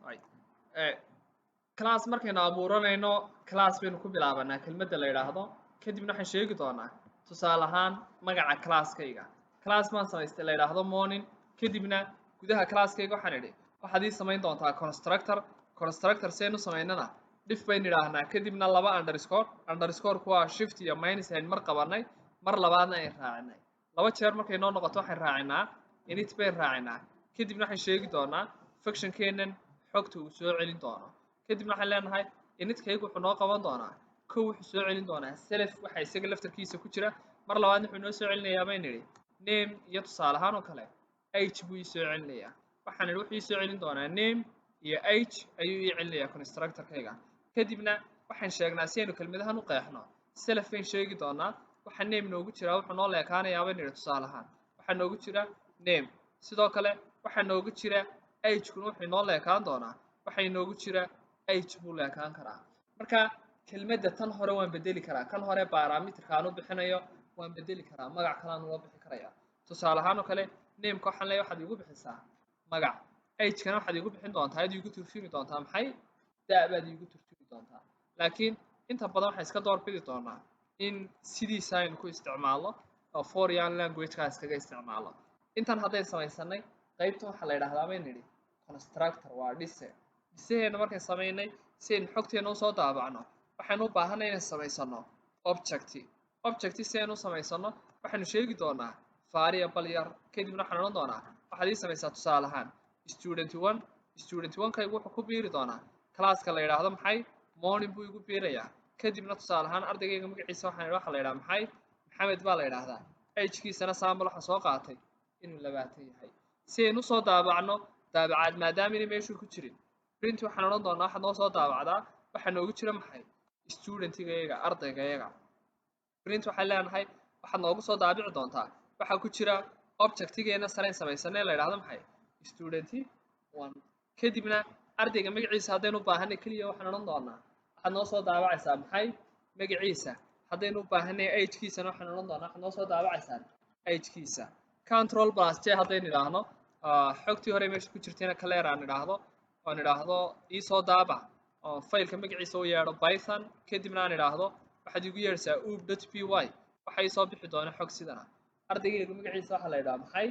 Right. Class markaynu abuuranayno, class baynu ku bilaabanaa kelmadda la yidhaahdo. Kadibna waxaan sheegi doonaa, tusaale ahaan, magaca classkayga. Class baan samaystay la yidhaahdo morning. Kadibna gudaha classkayga waxaan idhi, waxaad ii samayn doontaa constructor. Constructor seen u samaynana, def baynu idhaahnaa, kadibna laba underscore. Underscore kuwaa shift iyo minus ayn mar qabanay, mar labaadna ayn raacinay. Laba jeer markay noo noqoto, waxaan raacinaa init bayn raacinaa. Kadibna waxaan sheegi doonaa functionkeennan xogta uu soo celin doono. Kadibna waxaan leenahay initkaygu wuxuu noo qaban doonaa, kow, wuxuu soo celin doonaa self, waxa isaga laftarkiisa ku jira. Mar labaadna wuxuu noo soo celinayaa, bayn nidhi, name iyo, tusaale ahaan oo kale, age buu ii soo celinayaa. Waxaan nidhi wuxuu ii soo celin doonaa name iyo age ayuu ii celinayaa constructorkayga. Kadibna waxaan sheegnaa, si aynu kelmadahan u qeexno, self bayn sheegi doonaa. Waxa name noogu jiraa wuxuu noo leekaanayaa, bayn nidhi, tusaale ahaan, waxaa noogu jira name. Sidoo kale waxaa noogu jira agekuna wuxuu inoo leekaan doonaa waxa inoogu jira age buu leekaan karaa. Marka kelmadda tan hore waan bedeli karaa. Kan hore parameterka aan u bixinayo waan bedeli karaa, magac kalaan ula bixi karaya. Tusaale ahaan oo kale, nameka waxaan leeyahay waxaad iigu bixisaa magac, agekana waxaad iigu bixin doontaa, ad iigu turjumi doontaa maxay? Da' baad iigu turjumi doontaa. Laakiin inta badan waxaan iska doorbidi doonaa in sidiisa aynu ku isticmaalno oo foreign language-ka iskaga isticmaalno. Intan haddayn samaysanay, qaybtan waxaa la yidhahdaa, bayn nidhi, constructor, waa dhise. Dhisaheena markayn samaynay, si aynu xogteena usoo daabacno, waxaynu u baahanay inaan samaysano object. Object si aynu u samaysano, waxaynu sheegi doonaa variable yar. Kadibna waxaan odhan doonaa, waxaad ii samaysaa, tusaale ahaan, student one. Student one kaygu wuxuu ku biiri doonaa classka la yidhaahdo maxay? Morning buu igu biirayaa. Kadibna, tusaale ahaan, ardaygayga magaciisa waxaan waxa la yidhaha maxay? Maxamed baa la yidhaahdaa. Agekiisana sample waxaan soo qaatay inuu 20 yahay. Si aynu usoo daabacno daabacaad, maadaama inay meeshu ku jirin, print waxaan odhan doonaa, waxaad noo soo daabacdaa waxaa noogu jira maxay? Studentigayaga, ardaygayaga. Print waxaan leenahay, waxaad noogu soo daabici doontaa waxaa ku jira objectigeena sareen samaysanay la yidhahdo maxay? Student one. Kadibna ardayga magaciisa haddaynu u baahanay keliya, waxaan odhan doonaa, waxaad noo soo daabacaysaa maxay? Magaciisa. Haddaynu u baahanay agekiisana, waxaan odhan doonaa, waxaad noo soo daabacaysaa agekiisa. Control plus J haddaynu idhaahno, xogtii hore meesha ku jirtayna clear aan idhaahdo, oon idhaahdo iisoo daabac, oo faylka magaciisa u yeedho Python, kadibna aan idhaahdo waxaad igu yeedhaysaa up.py, waxa ii soo bixi doona xog sidana: ardaygaygu magaciisa waxaa la yidhaha maxay?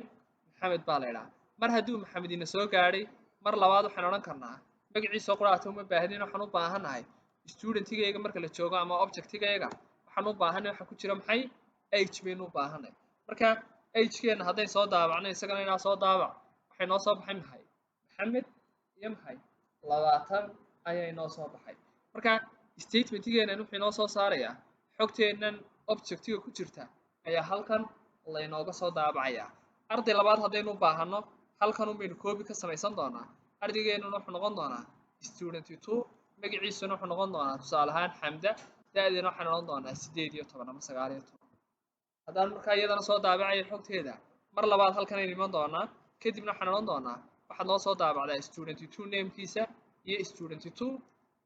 Maxamed baa la yidhaha. Mar hadduu Maxamed ina soo gaadhay, mar labaad waxaan odhan karnaa magaciisa quraata uma baahnin. Waxaan u baahannahay studentigayga marka la joogo ama objectigayga, waxaan u baahanay waxa ku jira maxay? Age baynu u baahanay. Marka agekeena haddayn soo daabacno, isagana inaa soo daabac, waxay noo soo baxay maxay? Maxamed iyo maxay? 20 ayaa inoo soo baxay. Marka statementigeenan wuxuu inoo soo saarayaa xogteennan objectiga ku jirta ayaa halkan laynooga soo daabacayaa. Arday labaad haddaynu u baahanno, halkan un baynu copy ka samaysan doonaa. Ardaygeenuna wuxuu noqon doonaa student two, magaciisuna wuxuu noqon doonaa, tusaale ahaan, Xamda, da-deena waxaan odhan doonaa 18 ama 19. Haddaan markaa iyadana soo daabacayo xogteeda, mar labaad halkan aynu iman doonaa. Kadibna waxaan odhan doonaa, waxaad noo soo daabacdaa student two namekiisa iyo student two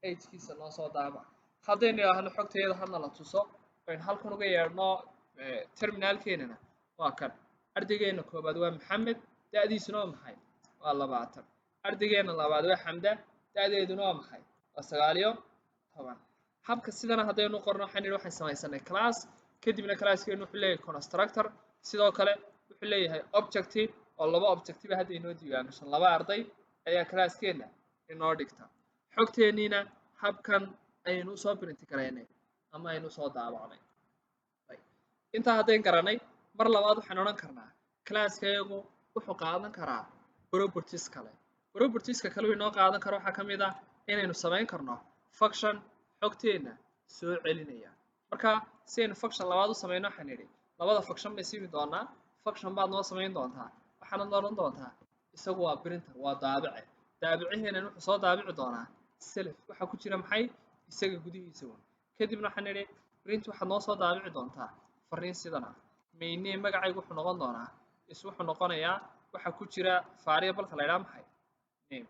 agekiisa noo soo daabac. Haddaynu idhaahno xogteeda hadna la tuso, aynu halkan uga yeedhno terminalkeenana, waa kan: ardaygeena koobaad waa Maxamed, da-diisuna waa maxay? Waa 20. Ardaygeena labaad waa Xamda, da-deeduna waa maxay? Waa 19. Habka sidana haddaynu qorno, waxaan nidhi waxaan samaysanay class. Kadibna classkeenu wuxuu leeyahay constructor, sidoo kale wuxuu leeyahay object, oo laba objectiba hadda inoo diiwaan gashan, laba arday ayaa classkeenna inoo dhigta. Xogteenniina habkan ayaynu usoo print garaynay ama aynu usoo daabacnay. Intaa haddayn garanay, mar labaad waxaan odhan karnaa classkayagu wuxuu qaadan karaa properties kale. Propertieska kale uu inoo qaadan karo waxaa ka mid ah inaynu samayn karno function xogteenna soo celinaya. Marka si aynu function labaad u samayno, waxaan idhi labada function bay simi doonaa. Function baad noo samayn doontaa, waxaanad odhan doontaa isagu waa printer, waa daabice. Daabicaheenan wuxuu soo daabici doonaa self, waxaa ku jira maxay? Isaga gudihiisa un. Kadibna waxaan idhi print, waxaad noo soo daabici doontaa fariin sidan ah: my name, magacaygu wuxuu noqon doonaa is, wuxuu noqonayaa waxa ku jira variableka la idhaha maxay? Name.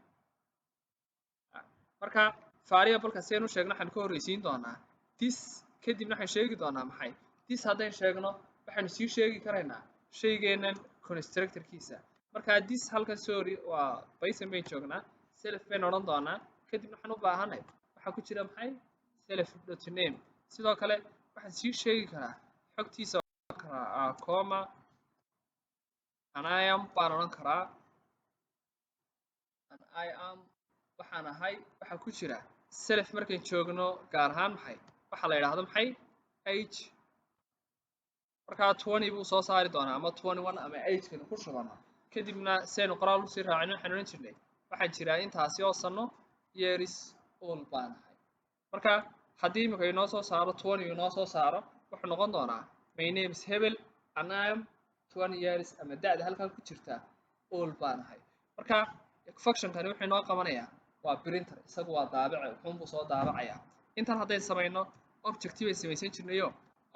Marka variableka si aynu u sheegno, waxaan ka horreysiin doonaa this. Kadibna waxaan sheegi doonaa maxay? This haddayn sheegno, waxaynu sii sheegi karaynaa shaygeennan constructorkiisa. Marka this halkan, sorry, waa Python bayn joognaa. Self baynu odhan doonaa. Kadibna waxaan u baahanay waxaa ku jira maxay? Self dot name. Sidoo kale waxaan sii sheegi karaa xogtiisa karaa, comma, and I am baan odhan karaa, and I am, waxaan ahay. Waxaa ku jira self markayn joogno gaar ahaan maxay? Waxaa la yidhaahdo maxay? Age. Markaa 20 buu soo saari doonaa ama 21 ama agekanu ku shubano. Kadibna si aynu qoraal usii raacino, waxaan odhan jirnay waxaan jiraa intaasi oo sano, years old baan ahay. Marka haddii imika inoo soo saaro 20, inoo soo saaro, wuxuu noqon doonaa "My name is Hebel and I am 20 years" ama da'da halkan ku jirta old baan ahay. Marka functionkani wuxuu inoo qabanayaa waa printer, isagu waa daabace, wuxuunbuu soo daabacayaa. Intan haddayn samayno, objective bay samaysan jirnayo.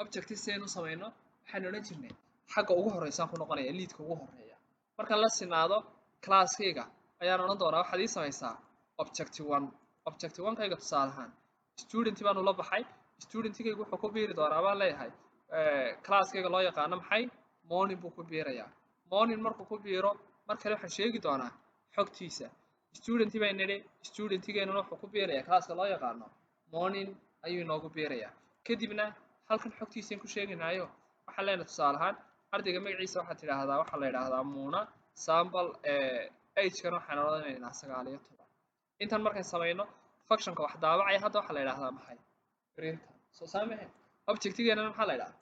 Objective sidaynu samayno, waxaan odhan jirnay xagga ugu horreysaan ku noqonaya, liidka ugu horreeya. Markaan la sinaado classkayga ayaan odhan doonaa waxaad ii samaysaa object one. Object one kayga tusaale ahaan student baanu la baxay. Studentkaygu wuxuu ku biiri doonaa baan leeyahay classkayga loo yaqaano maxay? Morning buu ku biirayaa. Morning markuu ku biiro, mar kale waxaan sheegi doonaa xogtiisa. Student bayn nidhi, studentigeenuna wuxuu ku biirayaa classka loo yaqaano morning ayuu inoogu biirayaa. Kadibna halkan xogtiisaan ku sheegaynaayo, waxaan leenahay tusaale ahaan ardayga magaciisa waxaad tidhaahdaa waxaa la yidhaahdaa Muuna Sambal, agekana waxaan odhanaynaa 19. Intan markaan samayno, functionka wax daabacaya hadda waxaa la yidhahdaa maxay? Printer. Soo saamahe? Objectigeenana maxaa la yidhahdaa?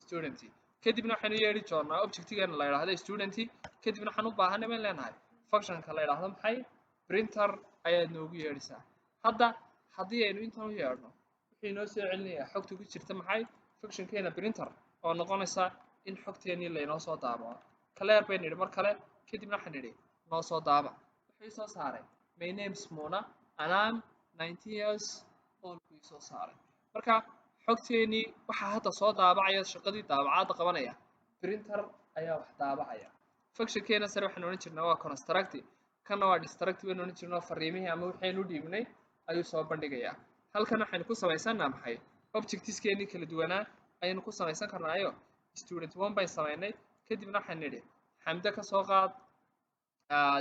Student. Kadibna waxaynu yeedhi doonaa objectigeena la yidhaahdo student. Kadibna waxaan u baahanay bayn leenahay functionka la yidhaahdo maxay? Printer ayaad noogu yeedhisaa. Hadda haddii aynu intan u yeedhno, wuxuu inoo soo celinayaa xogta ku jirta maxay? Functionkeena printer, oo noqonaysa in xogteennii laynoo soo daabaco. Clear baynu nidhi mar kale. Kadibna waxaan nidhi noo soo daabac. Wuxuu soo saaray "My name is Muna and I'm 19 years old" buu soo saaray. Marka xogteennii waxaa hadda soo daabacaya, shaqadii daabacaadda qabanaya, printer ayaa wax daabacaya. Functionkeena sare waxaan odhan jirnaa waa construct, kanna waa destruct baynu odhan jirnaa. Fariimihii ama waxaynu u dhiibnay ayuu soo bandhigayaa. Halkan waxaynu ku samaysanaa maxay? Objectiskeenii kala duwanaa ayaynu ku samaysan karnaayo. Student one bayn samaynay. Kadibna waxaan nidhi Xamde ka soo qaad,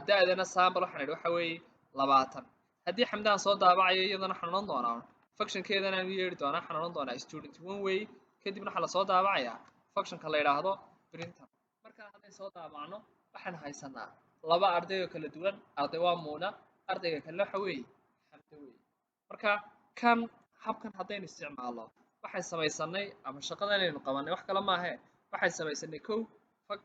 da-dana sample waxaan nidhi waxa weeye 20. Haddii Xamdahan soo daabacayo, iyadana waxaan odhan doonaa functionkeedana aan u yeedhi doonaa, waxaan odhan doonaa student one way. Kadibna waxaa lasoo daabacayaa functionka la yidhaahdo printer. Markaa haddayn soo daabacno, waxaan haysanaa laba arday oo kala duwan. Arday waa Muuna, ardayga kale waxa weeye Xamde weeye. Marka kan habkan haddaynu isticmaalno, waxay samaysanay ama shaqadan aynu qabanay wax kale maahe, waxay samaysanay kow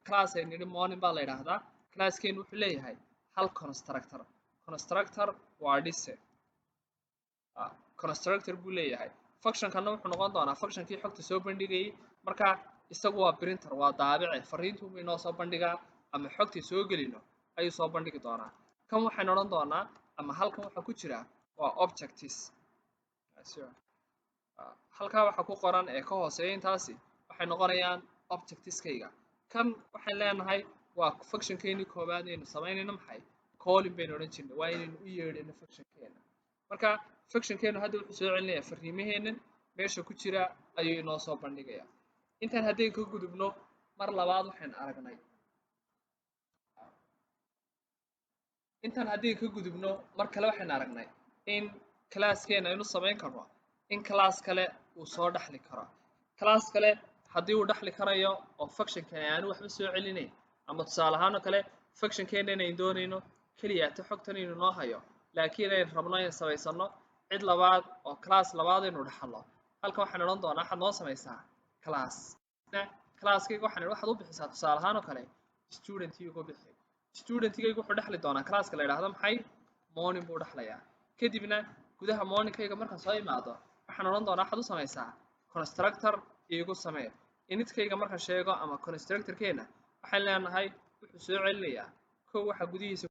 class aynu nidhi morning baa la yidhaahdaa. Classkeenu wuxuu leeyahay hal constructor. Constructor waa dhise, constructor buu leeyahay. Functionkana wuxuu noqon doonaa functionkii xogta soo bandhigayay. Marka isagu waa printer, waa daabice, fariintuunbuu inoo soo bandhigaa ama xogtii soo gelino ayuu soo bandhigi doonaa. Kan waxaynu odhan doonaa ama halkan waxaa ku jira waa objects. Halkaa waxaa ku qoran ee ka hooseeya intaasi waxay noqonayaan objectiskayga. Kan waxaan leenahay waa functionkeenii koowaad aynu samaynayno maxay? Calling baynu odhan jirnay, waa inaynu u yeedhino functionkeena. Marka functionkeenu hadda wuxuu soo celinayaa fariimaheennan meesha ku jira ayuu inoo soo bandhigayaa. Intaan haddayn ka gudubno, mar labaad waxaan aragnay, intaan haddii ka gudubno, mar kale waxaan aragnay in classkeena aynu samayn karno in class kale uu soo dhexli karo. Class kale haddii uu dhexli karayo oo functionkani aanu waxba soo celinayn, ama tusaale ahaan oo kale functionkeena inayn doonayno keliyaata xogtan inuu noo hayo, laakiin aynu rabno in samaysano cid labaad oo class labaad aynu dhexalno, halkan waxaan odhan doonaa waxaad noo samaysaa class. Classkayga waxaan waxaad u bixisaa tusaale ahaan oo kale student igu bixi. Studentigaygu wuxuu dhexli doonaa classka la yidhaahdo maxay? Morning buu dhexlayaa. Kadibna gudaha morningkayga markaan soo imaado, waxaan odhan doonaa waxaad u samaysaa constructor iigu samee. Initkayga markaan sheego ama constructorkeena, waxaan leenahay wuxuu soo celinayaa kow waxa gudihiisa,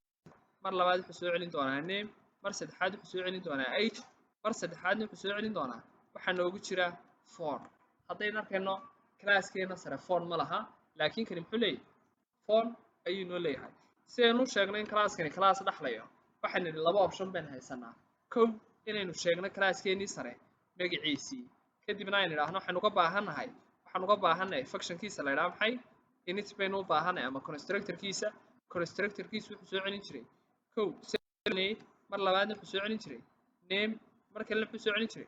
mar labaad wuxuu soo celin doonaa name, mar saddexaad wuxuu soo celin doonaa age, mar saddexaadna wuxuu soo celin doonaa waxaa noogu jira phone. Haddaynu arkayno, classkeena sare phone ma laha, laakiin kani muxuu leeyahay? Phone ayuu noo leeyahay. Si aynu u sheegno in classkani class dhexlayo, waxaan nidhi laba option baynu haysanaa. Kow, inaynu sheegno classkeenii sare magaciisii, kadibna aynu idhaahno waxaan uga baahannahay functionkiisa la idhaha maxay? Init baynu u baahannahay ama constructorkiisa. Constructorkiisa wuxuu soo celin jiray kow imanayay. Mar labaadna wuxuu soo celin jiray name. Mar kalena wuxuu soo celin jiray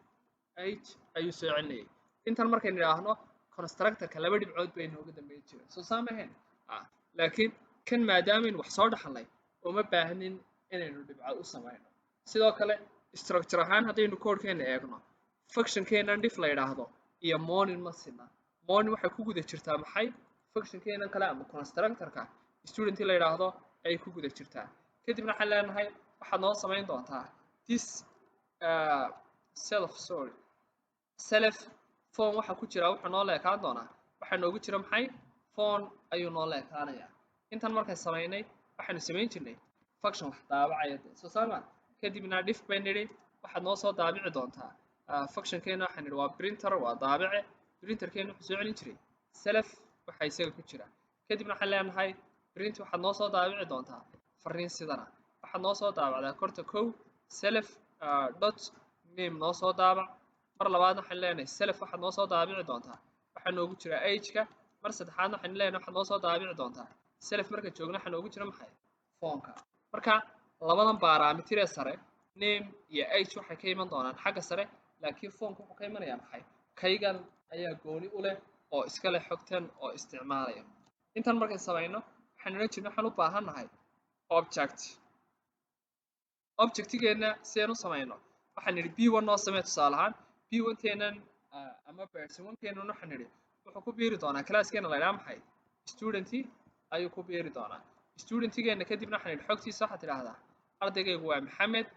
age ayuu soo celinayay. Intan markaynu idhaahno constructorka, laba dhibcood bay inooga dambeyn jiray, soo saamahayn? Laakiin kan maadaamaynu wax soo dhaxalnay, uma baahnin inaynu dhibco u samayno. Sidoo kale, structure ahaan haddaynu codekeena eegno, functionkeenan def la yidhaahdo iyo morning ma sina. Morning waxay ku guda jirtaa maxay? Functionkeenan kale ama constructorka student la yidhaahdo ayay ku guda jirtaa. Kadibna waxaan leenahay waxaad noo samayn doontaa this self, sorry, self phone. Waxa ku jira wuxuu noo leekaan doonaa, waxaa noogu jira maxay? Phone ayuu noo leekaanayaa. Intan markaan samaynay, waxaanu samayn jirnay function wax daabacaya de, soo saama? Kadibna def bay nidhi, waxaad noo soo daabici doontaa functionkeena. Waxaan nidhi waa printer, waa daabice. Printerkeena wuxuu soo celin jiray self waxa isaga ku jira. Kadibna waxaan leenahay print, waxaad noo soo daabici doontaa fariin sidana. Waxaad noo soo daabacdaa korta kow self dot name noo soo daabac. Mar labaadna waxaan leenahay self waxaad noo soo daabici doontaa waxaa noogu jira age-ka. Mar saddexaadna waxaan leenahay waxaad noo soo daabici doontaa self marka joogna waxaa noogu jira maxay? Phoneka. Marka labadan parameter ee sare, name iyo age, waxay ka iman doonaan xagga sare, laakiin phoneka wuxuu ka imanayaa maxay? Kaygan ayaa gooni u leh oo iska leh xogtan oo isticmaalaya. Intan markay samayno, waxaan odhan jirnay waxaan u baahannahay object. Objectigeenna sideen u samayno? Waxaan nidhi p1 noo samee. Tusaale ahaan, p1 teenan ama person one keenan waxaan nidhi wuxuu ku biiri doonaa classkeena la idhaha maxay? Student ayuu ku biiri doonaa studentigeena. Kadibna waxaan nidhi xogtiisa waxaad tidhaahdaa ardaygaygu waa Maxamed,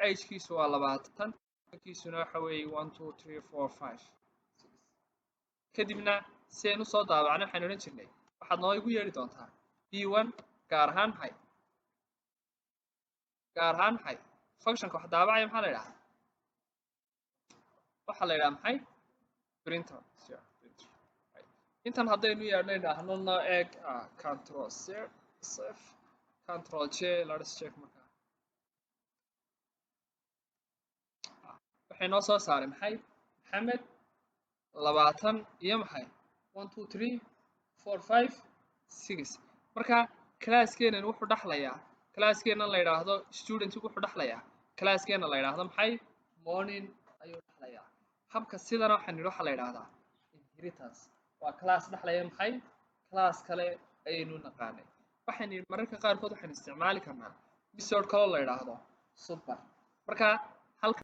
agekiisu waa 20, kiisuna waxa weeye 1, 2, 3, 4, 5, 6. Kadibna si aynu usoo daabacno, waxaan odhan jirnay waxaad noo igu yeedhi doontaa p1, gaar ahaan maxay? Gaar ahaan maxay? Functionka wax daabacaya maxaa la idhahaa? Waxaa la yidhaha maxay? Printer. Printer. Intan haddaynu yeedhno, idhaahno noo eeg, control C, save, control J, let us check. Markaa waxay noo soo saaray maxay? Maxamed, 20 iyo maxay? 1, 2, 3, 4, 5, 6. Marka classkeenan wuxuu dhaxlayaa classkeenan la yidhaahdo student, wuxuu dhaxlayaa classkeena la yidhaahdo maxay? Morning ayuu dhaxlayaa. Habka sidana waxaan nidhi waxaa la yidhaahdaa inheritance. Waa class dhaxlaya maxay? Class kale ayaynu naqaanay. Waxaan nidhi mararka qaarkood waxaan isticmaali karnaa method kaloo la yidhaahdo super. Marka